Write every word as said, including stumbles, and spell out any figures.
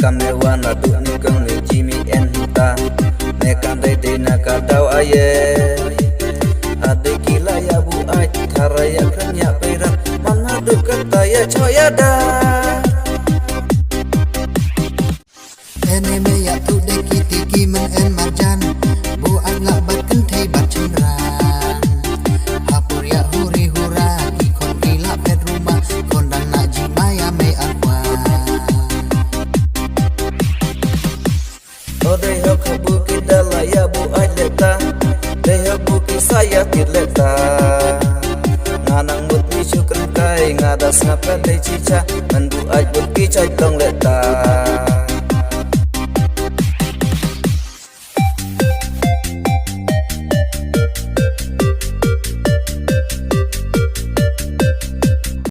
Kam ne wan a duk ni kong ni jimi en huta. Ne kan dei dei na ka daw aye. Ade ki la ya bu ai thara ya kren ya peira. Man ha duk kata ya cho ya da. Ene me ya tu de ki ti ki men en marjan. Bu ai la bat ken thei bat chandran. Hapur ya huri hura ki kon ki la pet rumah. Kon dang na jima ya me akwa. O dei hok habu ki dala ya bu ai leta. Dei habu ki saya tit leta. Nga nang mut ni shukran kai nga da snap ka dei chicha. Man bu ai bu ki chai tong leta.